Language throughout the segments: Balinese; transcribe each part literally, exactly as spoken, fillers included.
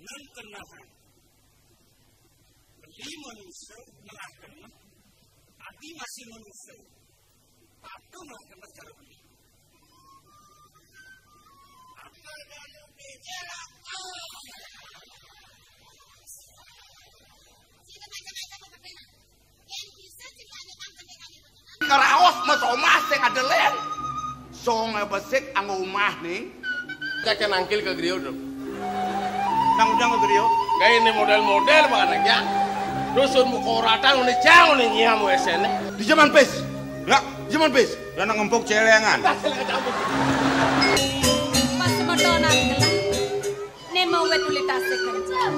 Nang kenahan. Beli manusia, ngelah kena. Ati masih manusia. Patuh ngelah kena cara beli. Apa kalau bicara? Karaos mah somah sing ada lén. Songé besik anggo umah ning. Cék nangkil ka griya, Dok. Nang ujang ka griya. Gaé né modél-modél banget ya. Dusun muka rata ngene jang ngene nyiam wéséné. Di zaman pis. Ya, di zaman pis. Lah nang empuk celengan. Pas semeton gelah. Né mawit uli tasih kencang.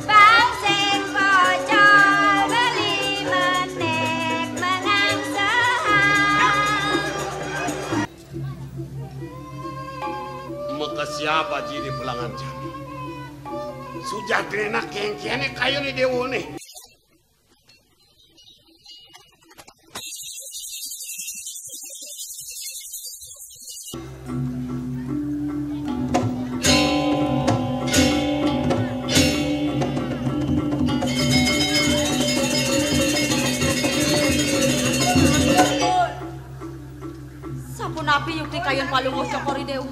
Bang sing pocol beli menék mengangsahan. Maka siapa ji di pelangan jani? Sujatine nak kengkene kayune dewane. Sapunapi yukti kayun Palungguh Cokor I Déwa?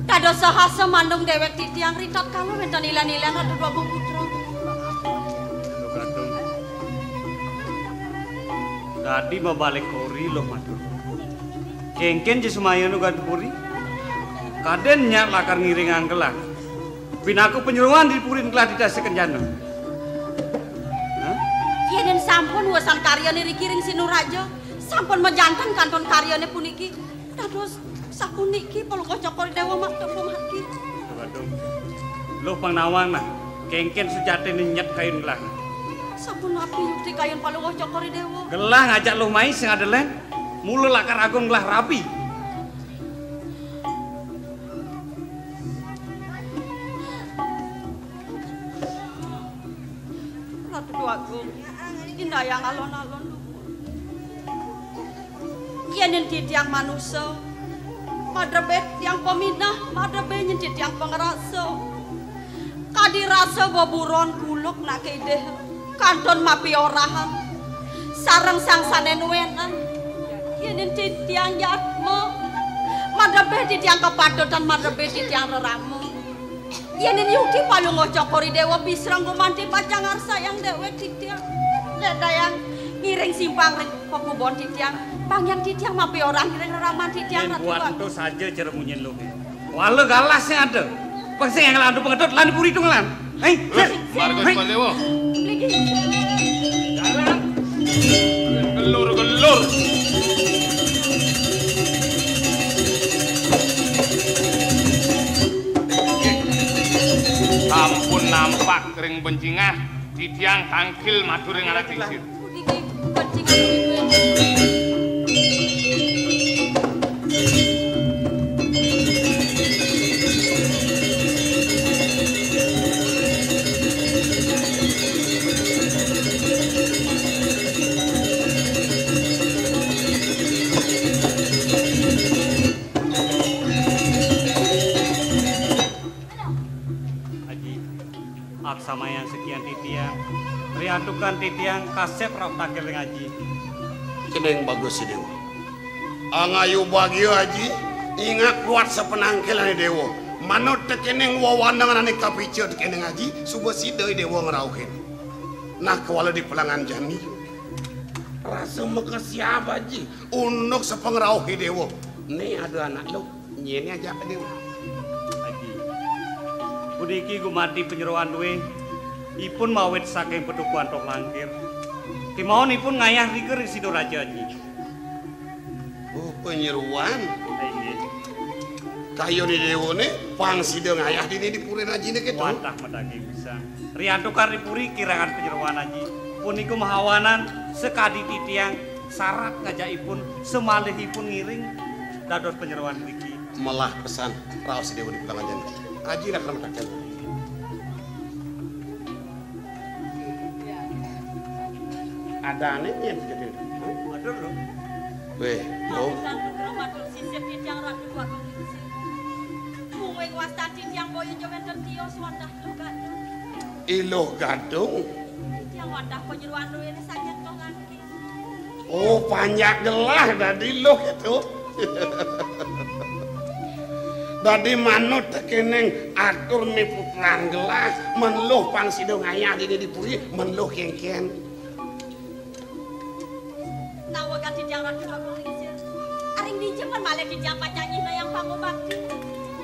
Dados sahasa mandung déwék titiang ritatkala wénten ilang-ilang Ratu Déwa Agung Putra. Duh Gadung. Dadi mabalik kori Luh Madura. Kéngkén ja sumayana Gadung Puri. Kadén nyak lakar ngiringang gelah. Pinaka panyeroan di puri gelah di tasih kencana. Hah? Yéning sampun wusan karyané riki ring Sinuraja, sampun majanten kantun karyané puniki. Dados sapuniki Palungguh Cokor I Déwa makta pamati. Waduh. Luh pang nawang nah, kéngkén sujatiné nyet kayun gelah. Sapunapi yukti kayun Palungguh Cokor I Déwa? Gelah ngajak luh mai sing ada lén, mula lakar agung gelah rabi. Ratu Déwa Agung, indayang alon-alon. Yéning titiang manusa, madrebé titiang paminah, madrebé nyen titiang pangrasa. Kadi rasa beburon kuluk nak kidih, kantun mapiorahan. Sareng sang sané nuénan. Yéning titiang jatma, madrebé titiang kapatutan, madrebé titiang rerama. Yéning yukti Palungguh Cokor I Déwa bisa gumanti pacang ngarsayang déwék titiang. Dék dayang ngiring simpang ring pakubon titiang. Banggiang titiang mapiorahan ring reraman titiang. Yén Ratu buat Déwa. Ento saja cara munyin luh. Wala galah sing ada. Pang sing ngelandu pengedot lan puri tunggalan. Héi, héi, marga héi. Déwa. Mriki. Jalan. Gelur-gelur. Sampun nampak ring bencingah, titiang tangkil matur ring anak lingsir. Puniki bencingah duwe-duwe. Aji, aksamayang sekian titiang, riantukan titiang kasép rauh tangkil ring Aji. Kéning bagus, Déwa. Angayu bagia, Aji, ingat kuat sapanangkilané Déwa. Manut tekéning wewanengan ané kapica tekéning Aji, suba sida Déwa ngrauhin. Nah, kewala di pelangan jani. Rasa makesiab, Aji. Unduk sapangrauh I Déwa. Né ada anak lu, nyéné ajak Déwa. Aji. Puniki gumanti panyeroan duwé, ipun mawit saking Petukuhan Toh Langkir. Kémaon ipun ngayah rika ring Sinuraja, Aji. Oh, panyeroan. Inggih. Kayun I Déwané pang sida ngayah dini di puriné Ajiné kéto. Wantah madaging pisan. Riantukan ri puri kirangan panyeroan Aji. Punika mahawanan sakadi titiang sarat ngajak ipun, samalih ipun ngiring dados panyeroan mriki. Melah pesan raos Déwa di Pulang Ajan. Aji lakar mataken. Adané nyén jadi. Matur, Lho. Wéh, Lho. Matur sisip titiang Ratu Agung Lingsir. Mungguing Wastan titiang boya ja wénten tios wantah Luh Gadung. I Luh Gadung? Titiang wantah panyeroan duéné saking Luh Gadung. Oh, panjak gelah dadi Luh kéto. Dadi manut tekéning atur miputuran gelah, mén Luh pang sida ngayah dini di puri, mén Luh kénkén. Nawegang titiang Ratu Agung Lingsir. Aring dija men malih titiang pacang nyihnayang pangubakti.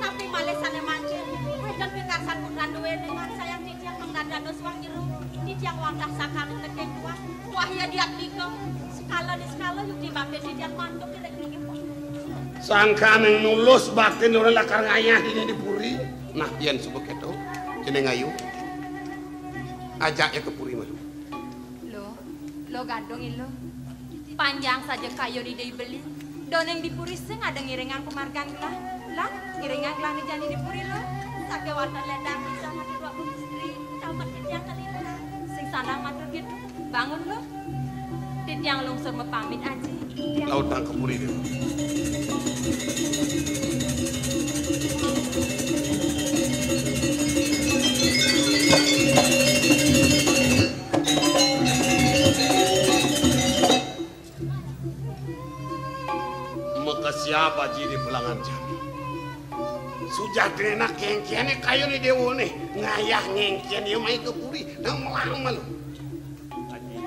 Napi malih sané mangkin, wénten pikarsan putran duéné ngarsayang titiang mangda dados wah jero. Titiang wantah sakadi tekén tuah. Wah ya diatmika. Sekala niskala yukti bakti titiang mantuk ring inggih punika. Sangkaning nulus bakti nulus lakar ngayah dini di puri. Nah, yén suba kéto, cening ayu. Ajak ya ka puri malu. Luh, Luh Gadung, Luh. Panjang saja kayun Ida I Beli. Duaning di puri sing ada ngiringang pamargan gelah. Lah, ngiringang gelahné jani di puri, Luh. Sakéwanten ledang bisa matur dua puluh istri, tamat titiang kalintang. Sing sandang matur gitu. Bangun, Luh. Titiang lungsur mapamit, Aji. Lautang ka puri, Déwa. Makesiab Aji di pelangan jani. Sujatiné nak kéngkéné kayuné déwané ngayah ngéngkén ia mai ka puri nang melang malu. Aji,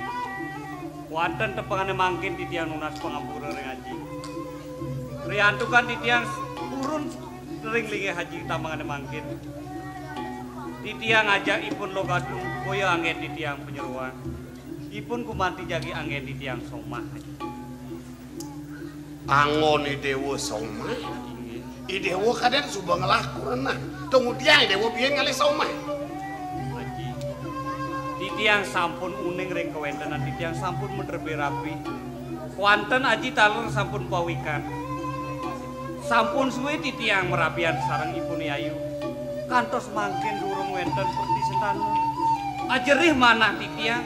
wantah tepengané mangkin titiang nunas pangampura ring Aji. Riantukan titiang purun ring linggih Aji tapengané mangkin. Titiang ajak ipun Luh Gadung, boya anggén titiang panyeroan. Ipun gumanti jagi anggén titiang somah. Anggon I Déwa somah. Inggih. I Déwa kadén suba ngelah kurenan. Tunggudiang I Déwa biyen ngalih somah. Aji, titiang sampun uning ring kawéntenan, titiang sampun madrebé rabi. Kéwanten Aji taler sampun pawikan. Sampun suwé titiang marabian sareng Ipuné Ayu. Kantos mangkin durung wénten pertisentana. Ajerih manah titiang,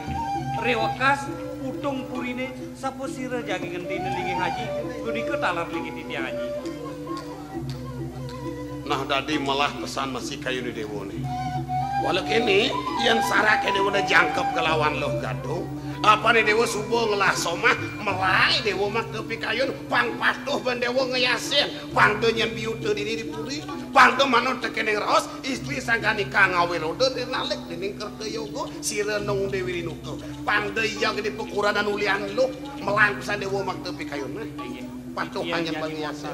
riwekas putung puriné, sapasira jagi ngendinin linggih Aji, punika taler linggih titiang Aji. Nah, dadi melah pesan masih kayuné déwané. Wala kéné, yén saraké déwané jangkep kelawan Luh Gadung, apané déwa suba ngelah somah, melah déwa makta pikayun, pang patuh ban déwa ngeyasin, pang da nyén biuta dini di puri, pang da manut tekéning raos, istri sangkaning kang ngawé roda rinalik dening kerta yoga, sira nung Déwi Rinuka. Pang da iya gedé pakuranan ulihan Luh, melah pesan déwa makta pikayun. Nah, patuh. Iya, panjen iya, bagi iya, wasa.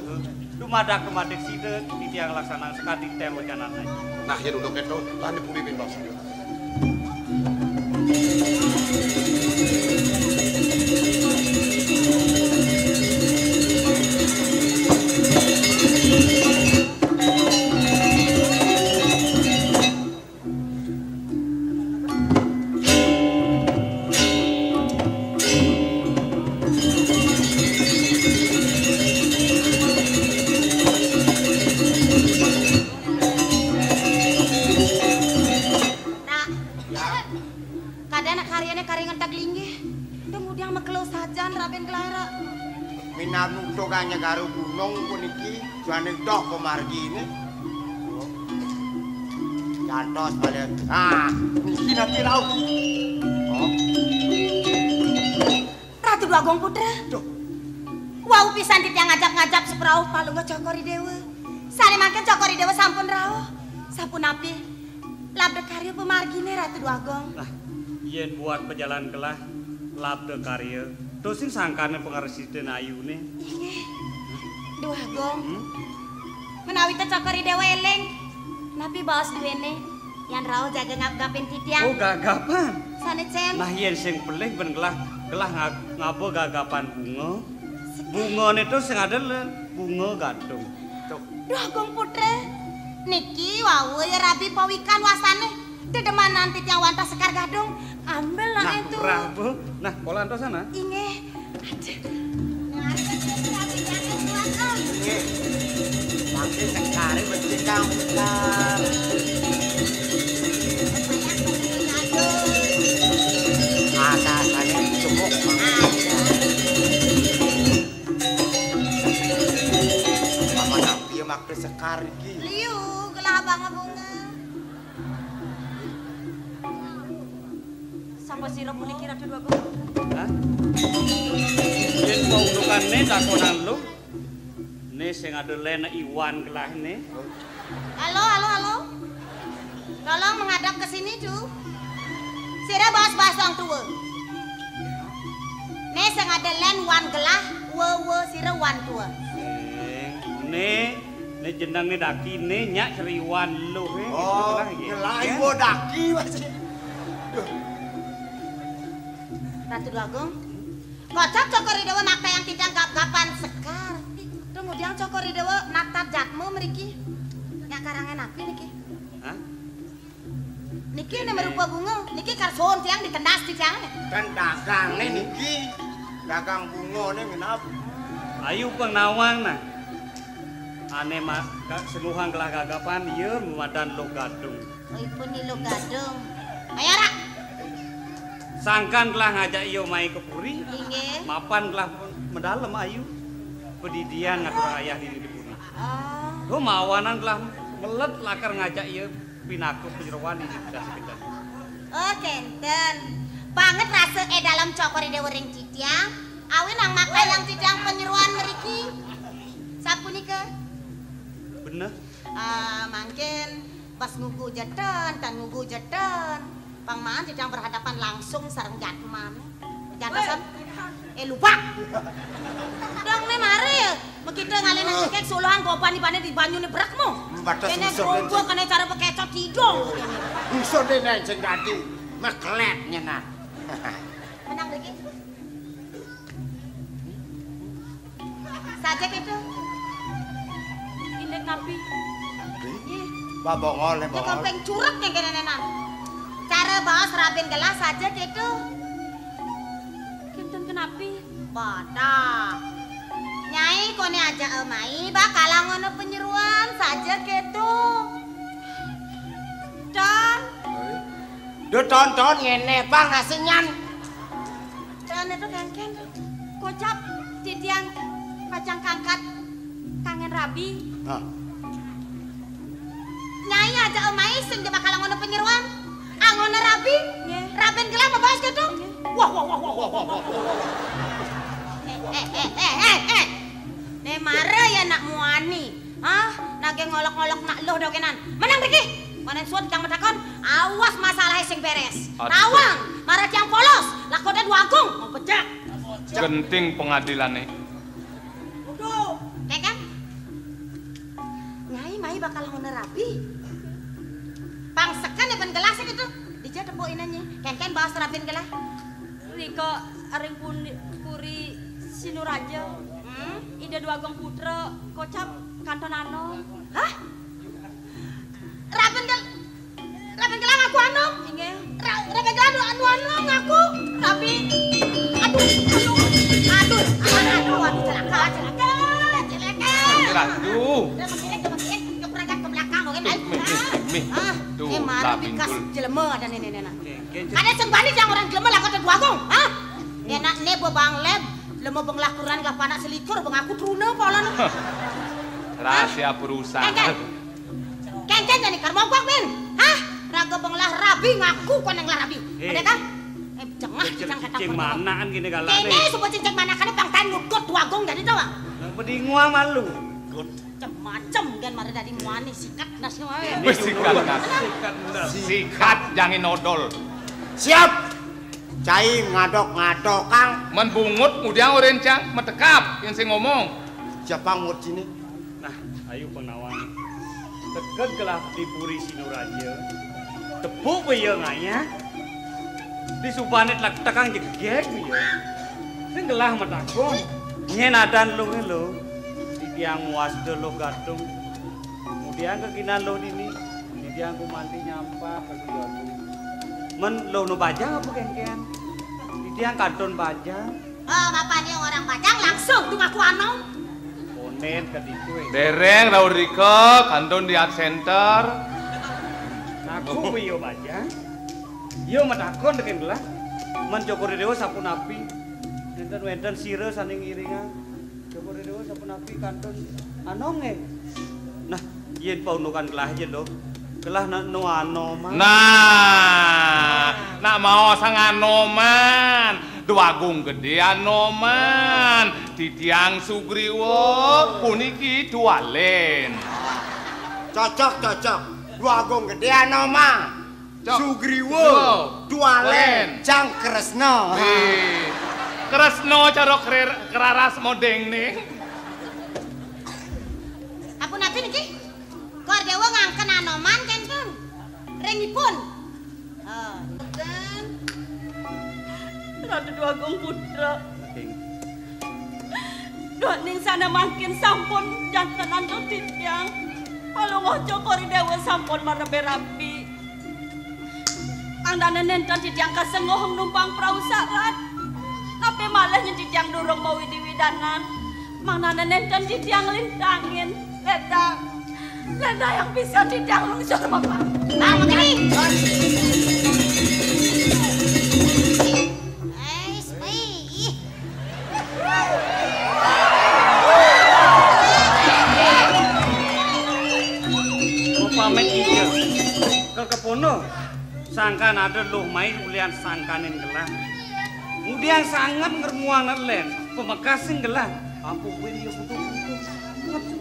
Dumadak, dumadik sida, titiang laksanang sakadi tel wacanan. Nah, yén udah kéto, lan di puri bin basa. Nak, kadén karyané kari ngenteg linggih. Dong udiang makelo sajan rabin kelara. Minab nutuh kang nyegara gunung puniki, jane doh pamargine. Jantos malih. Ah, niki napi rauh? Oh. Ratu Dwagung Putra. Duh. Wau pisan titiang ngajap-ngajap saprauh palungguh Cokor I Dewa. Sane mangkin Cokor I Dewa sampun rauh. Sapunapi labda karya pamargine, Ratu Dwagung? Nah, yen buat pajalan gelah, labda karya. Tusing sangkane pangresitin ayune. Inggih. Dwagung. Hmm? Menawi te Cokor I Dewa eling, napi baos duene? Yan rauh jaga ngap-ngapin titiang. Oh, gagapan. Sane, Cen? Nah, yen sing pelih ben gelah, gelah nga-, ngaba gagapan bunga. Sekar. Bungane to sing ada le, bunga gantung. Tuh. Duh, Agung Putra. Niki wau ya rabi pawikan wasane. Dedemanan titiang wantah sekar gadung. Ambil lah. Nah, itu. Prabu. Nah, pola antosan, ah. Inggih. Aduh. Nggih. Mangke sekare becik kampung. Atasane cemuk. Paman api ya makre sekar iki. Liu, Bunga. Sapa sira puniki, Ratu Déwagung? Hah? Yén paundukané takonan lu, né sing ada lén Iwan gelahné. Halo, halo, halo. Tolong menghadap ke sini, Du. Sira baos-baos wong tua. Né sing ada lén Wan gelah, we, we, sira Wan tua. Eh, né, né jeneng né daki né nyak Sri Wan lu, eh, gitu Oh, lah, gitu. Ngelahi Ya. Wo daki masih. Duh. Ratu Déwagung, kocap Cokor I Déwa makta yang titiang gap-gapan sekar. Kemudian Cokor I Déwa nata jatma mriki. Nyak karangan api niki. Hah? Niki né merupa bunga, niki karson tiang ditendas titiang né. Kan dagangné niki, dagang bungané minab. Ayu pang nawang nah. Ané ma-, ka-, senuhang gelah gagapan, iya madan Luh Gadung. Oh, ipun Ni Luh Gadung. Ayo, Rak. Sangkan gelah ngajak iya mai ke puri. Inggih. Mapan gelah medalem ayu. Pedidian ngatur ayah dini di puri. Oh. Tuh mawanan gelah melet lakar ngajak iya pinaka panyeroan inggih dasa kénten. Oh, kénten. Banget rasa eh dalam Cokor I Déwa ring titiang. Awinang makayang titiang panyeroan mriki. Sapunika. Bener. Ah, mangkin pas ngugu jeten, tan ngugu jeten. Pang maan titiang berhadapan langsung sareng jatman. Jantosan. Eh, lupa. Dong né mare ya. Makita ngalih nang kék suluhan gopan ibané di banyu né brekmu. Batas Kéné musuh gombok kéné. Kéné cara pakécot tidung. Musuh dene sing dadi meklét nyenan. Menang lagi. Saja gitu. Indik napi? Babongol, ya, babongol. Kampeng curek yang kéné nenan. Cara baos rabin gelas saja gitu. Kénten kenapi? Pada. Nyai koné aja emai bakal ngono penyeruan saja gitu. Dan Duh, ton-ton ngene, Bang, asinyan. Dan itu kengken. Kocap titiang pacang kangkat kangen rabi. Hah. Nyai aja emai sing dia bakal ngono penyeruan. Angono rabi. Nggih. Rabin gelah apa baos gitu? Nggih. Wah, wah, wah, wah, wah, wah, wah. Eh, eh, eh, eh, eh, eh. Ne mara ya nak muani. Hah? Nagih ngolok-ngolok nak luh dogenan. Menang mriki. Manen suwun tang matakon, awas masalahé sing beres. Aduh. Tawang, mara tiang polos, lakoda Dwagung, mau pejak. Genting pengadilané. Uduh, kengken. Nyai mai bakal ngono rabi. Pang seken ya ben gelas gitu. Dija tepuk inenye. Kengken baos rabin gelah. Rika ring puni-, puri Sinuraja. Hmm? Ida Dwagung Putra kocap kanton anom. Hah? Raben gel-, Raben gelah ngaku anom? Inggih. Ra-, Raben gelah anu, anu, anu ngaku. Tapi, aduh, aduh, aduh, aduh, aduh, celaka, celaka, celaka. Ratu. Udah, makin, makin, yuk berangkat ke belakang, oke, baik. Mih, mih, mih. Ah, tuh, eh, mari lapin bikas dul. Jelema ada nenek-nenek. Kadén sing bani tiang orang jelema lah kata Dwagung, hah? Enak né bebang leb, lema benglah kuran lah panak selikur bang aku truna polon. Rahasia perusahaan. Kengken. Kengken jani kar mogok, Ben. Hah? Raga benglah rabi ngaku kon yang lah rabi. Eh. Ada kah? Eh, jengah, jeng kata cicing mana kan gini galak. Kene supaya cicing mana kan pang tan ngukut Dwagung jadi tahu. Yang pedinguang malu. Macem-macem kan mari dadi muani sikat nas wae. Wis sikat nas. Sikat jangin odol. Siap. Cai ngadok-ngadok, Kang. Men bungut mudiang oren cang metekap yang sing ngomong. Siapa ngut sini? Nah, ayo penawang. Teged gelah di puri Sinuraja. Tepuk ya ngaya. Di subane tlak tekang jegeg ya. Sing gelah matakon. Nyen adan luh lo. Di tiang muas de luh gadung. Kemudian kekinan luh dini. Di tiang kumanti nyampah ke gadung. Men luh no bajang apa kengken? Di tiang kantun bajang. Oh, bapaknya orang bajang langsung tuh ngaku anom. Konen ke ditu. Dereng Raurika kantun di art center. Ngaku yo bajang. Yo matakon deken gelah. Men Cokor I Dewa sapunapi? Wenten-wenten sira saning iringan. Cokor I Dewa sapunapi kantun anom nggih. Nah, Yén paundukan gelah ja, Luh. Gelah nak no Anoman. Nah, nak maosang Anoman, Dwagung Gedé Anoman, titiang Sugriwa, puniki Dualen. Cocok, cocok. Dwagung Gedé Anoman. Cok. Sugriwa. Sugriwa. Dualen. Dualen. Jang Kresna. Wih. Kresna cara krer-, keraras modeng ning. Ampun, ampun niki. Kor Dewa ngangken Anoman kenten. Ring ipun. Oh. Ratu Dwagung Putra. Duaning sané mangkin sampun janten antuk titiang. Palungguh Cokor I Dewa sampun marebe rabi. Mangdane nenten titiang kasengguh numpang prau sarat. Napi malih yen titiang durung mawidi-widanan. Mangdane nenten titiang lintangin. Leda. Leda yang bisa titiang lungsur, Bapak. Bang Menteri. Eh, sepi. Upamit iya, kekepono, sangkan ada luh mai ulian sangkaning gelah. Ngudiang sanget ngrembuang len, pamekasing gelah. Apa kuwi ya butuh-butuh sanget.